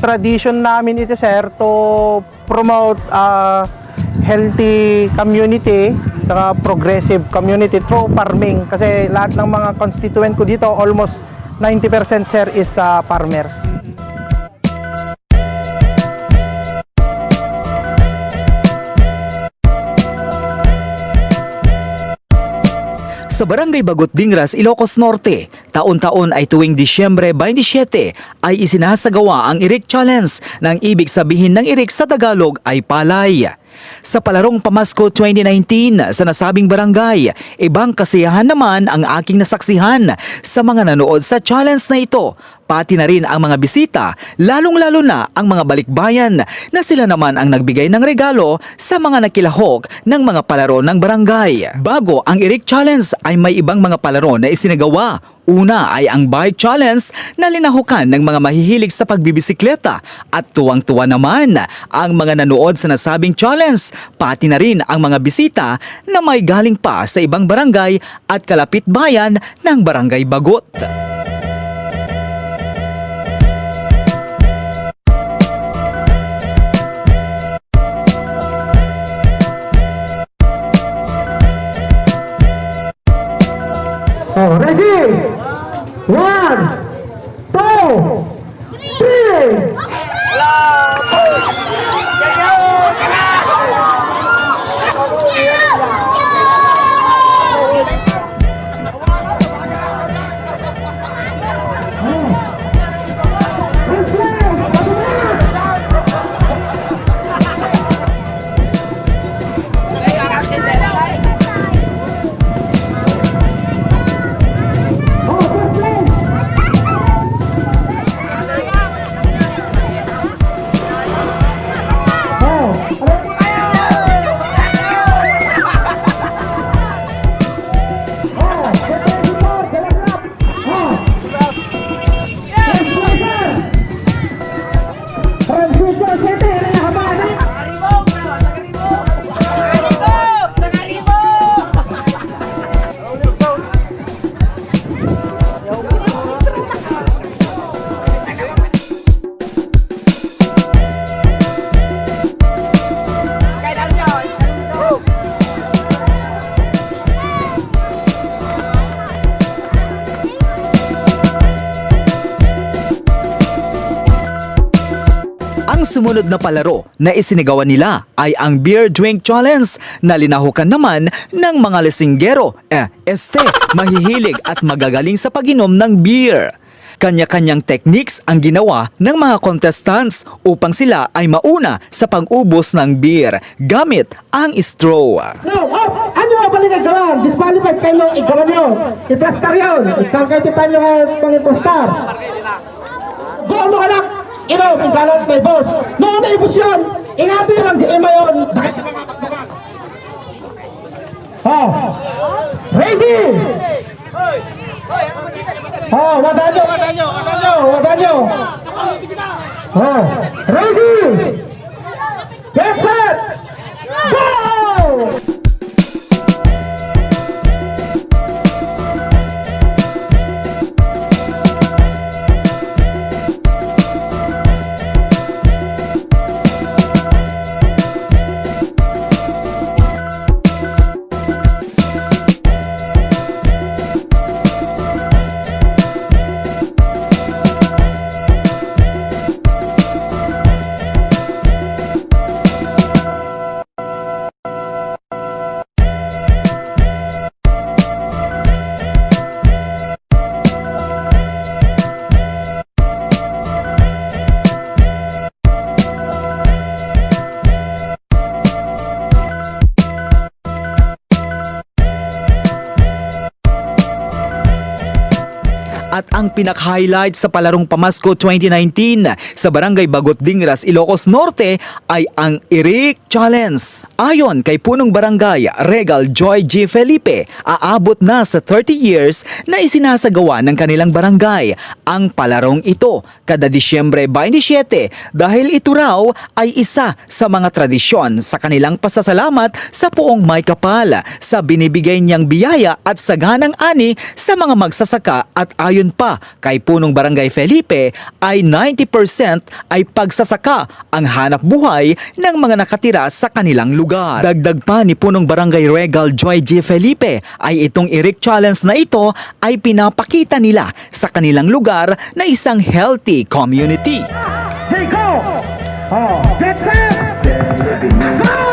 Tradition namin ito, sir, to promote healthy community, saka progressive community through farming. Kasi lahat ng mga constituent ko dito, almost 90% sir is farmers. Sa Barangay Bagut, Dingras, Ilocos Norte, taon-taon ay tuwing Disyembre 27 ay isinasagawa ang Irik Challenge ng ibig sabihin ng Irik sa Tagalog ay Palay. Sa palarong Pamasko 2019 sa nasabing barangay, ibang kasiyahan naman ang aking nasaksihan sa mga nanood sa challenge na ito. Pati na rin ang mga bisita, lalong-lalo na ang mga balikbayan na sila naman ang nagbigay ng regalo sa mga nakilahok ng mga palaro ng barangay. Bago ang Irik Challenge ay may ibang mga palaro na isinagawa. Una ay ang bike challenge na linahukan ng mga mahihilig sa pagbibisikleta at tuwang-tuwa naman ang mga nanood sa nasabing challenge. Pati na rin ang mga bisita na may galing pa sa ibang barangay at kalapit bayan ng Barangay Bagut. Ready? 1, 2, 3. Ang sumunod na palaro na isinagawa nila ay ang Beer Drink Challenge na linahukan naman ng mga lesinggero, mahihilig at magagaling sa pag-inom ng beer. Kanya-kanyang techniques ang ginawa ng mga contestants upang sila ay mauna sa pag-ubos ng beer gamit ang straw. No, ano ba balik ang gawan? Disqualified kayo, igawan nyo. I-plastar yun. Ikaw kayo sa tayo mga i-plastar. Buwan mo anak. Ino, isalat may boss. Noon na ibus yun. Ingati lang si Emma yun. Ready? Watan nyo. Ready? Get set! Go! At ang pinak-highlight sa palarong Pamasko 2019 sa Barangay Bagut, Dingras, Ilocos Norte ay ang Irik Challenge. Ayon kay punong barangay Regal Joy G. Felipe, aabot na sa 30 years na isinasagawa ng kanilang barangay ang palarong ito kada Disyembre 27 dahil ito raw ay isa sa mga tradisyon sa kanilang pasasalamat sa Poong May Kapal sa binibigay niyang biyaya at saganang ani sa mga magsasaka at ayon ayon pa kay punong Barangay Felipe ay 90% ay pagsasaka ang hanap buhay ng mga nakatira sa kanilang lugar. Dagdag pa ni punong Barangay Regal Joy G. Felipe ay itong Irik Challenge na ito ay pinapakita nila sa kanilang lugar na isang healthy community. Hey, go! Oh, get set! Go!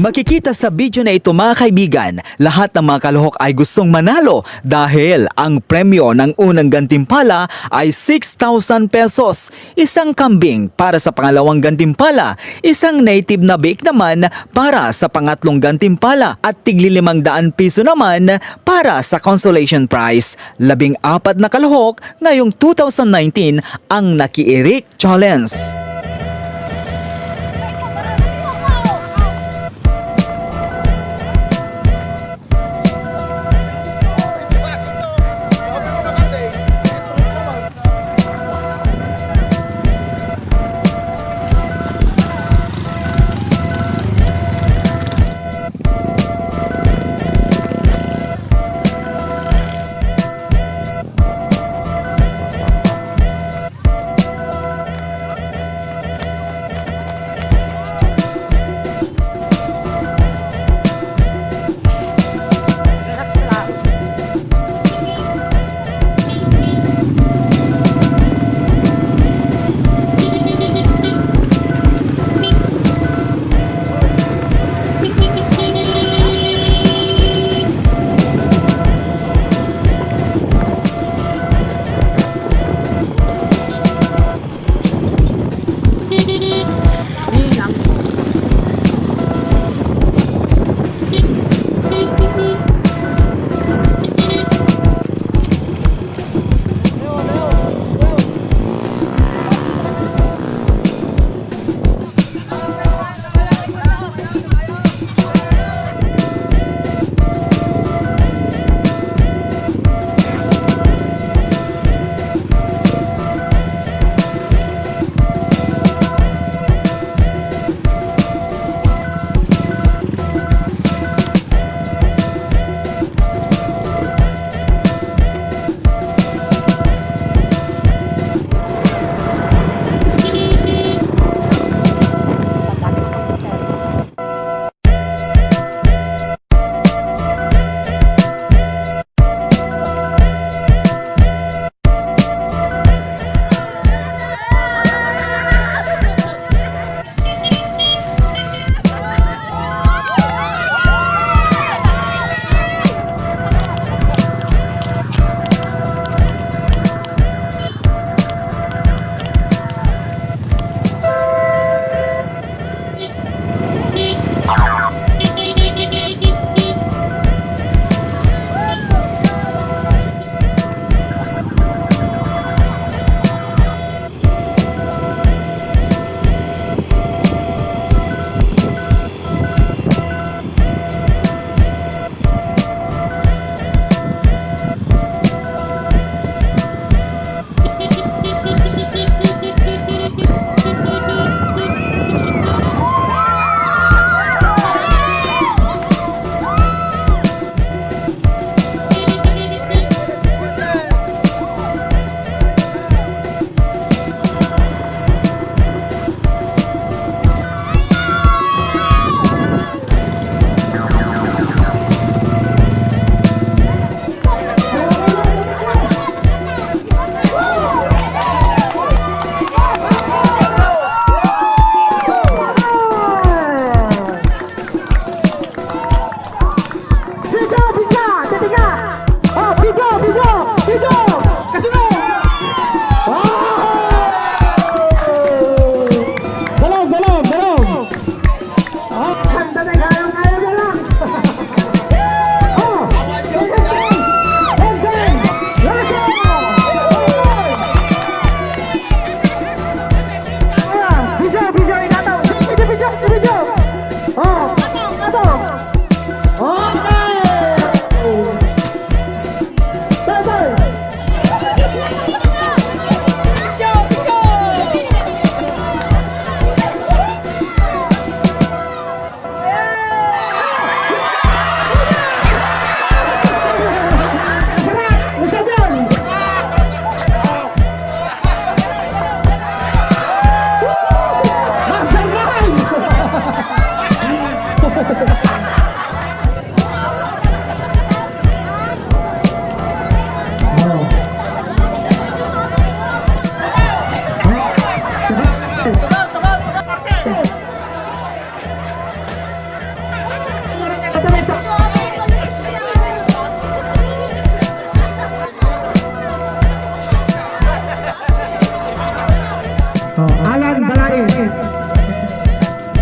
Makikita sa video na ito mga kaibigan, lahat ng mga kalahok ay gustong manalo dahil ang premyo ng unang gantimpala ay 6,000 pesos, isang kambing para sa pangalawang gantimpala, isang native na bake naman para sa pangatlong gantimpala at tigli 500 piso naman para sa consolation prize. 14 na kalahok ngayong 2019 ang Naki-Irik Challenge.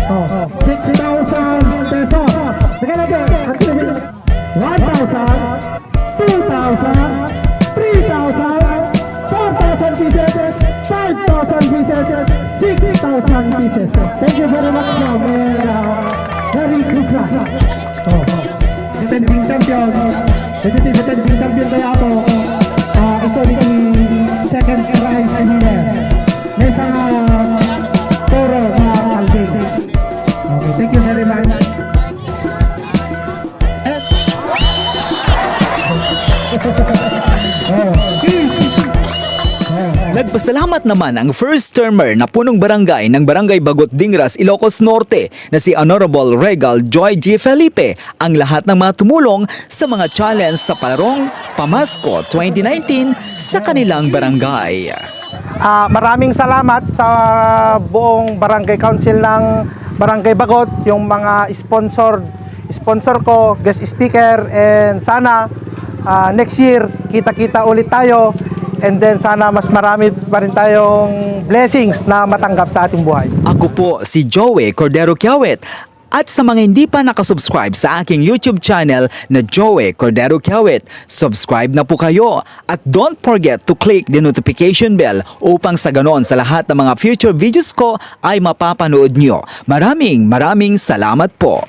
6,000 pesos. Sige natin. 1,000, 2,000, 3,000, 4,000 pieces, 5,000 pieces, 6,000 pieces. Thank you very much, ma'am. Merry Christmas. Defending champion. Defending champion kaya ako. Ito yung second prize winner. May mga toro na albing. Okay, thank you very much. Nagpasalamat naman ang first termer na punong barangay ng Barangay Bagut, Dingras, Ilocos Norte na si Honorable Regal Joy G. Felipe ang lahat ng mga tumulong sa mga challenge sa palarong Pamasko 2019 sa kanilang barangay. Maraming salamat sa buong Barangay Council ng Barangay Bagot, yung mga sponsor ko, guest speaker, and sana next year kita-kita ulit tayo. And then sana mas marami pa rin tayong blessings na matanggap sa ating buhay. Ako po si Joey Cordero Kiawit. At sa mga hindi pa nakasubscribe sa aking YouTube channel na Joey Cordero Kiawit, subscribe na po kayo. At don't forget to click the notification bell upang sa ganon sa lahat ng mga future videos ko ay mapapanood nyo. Maraming salamat po.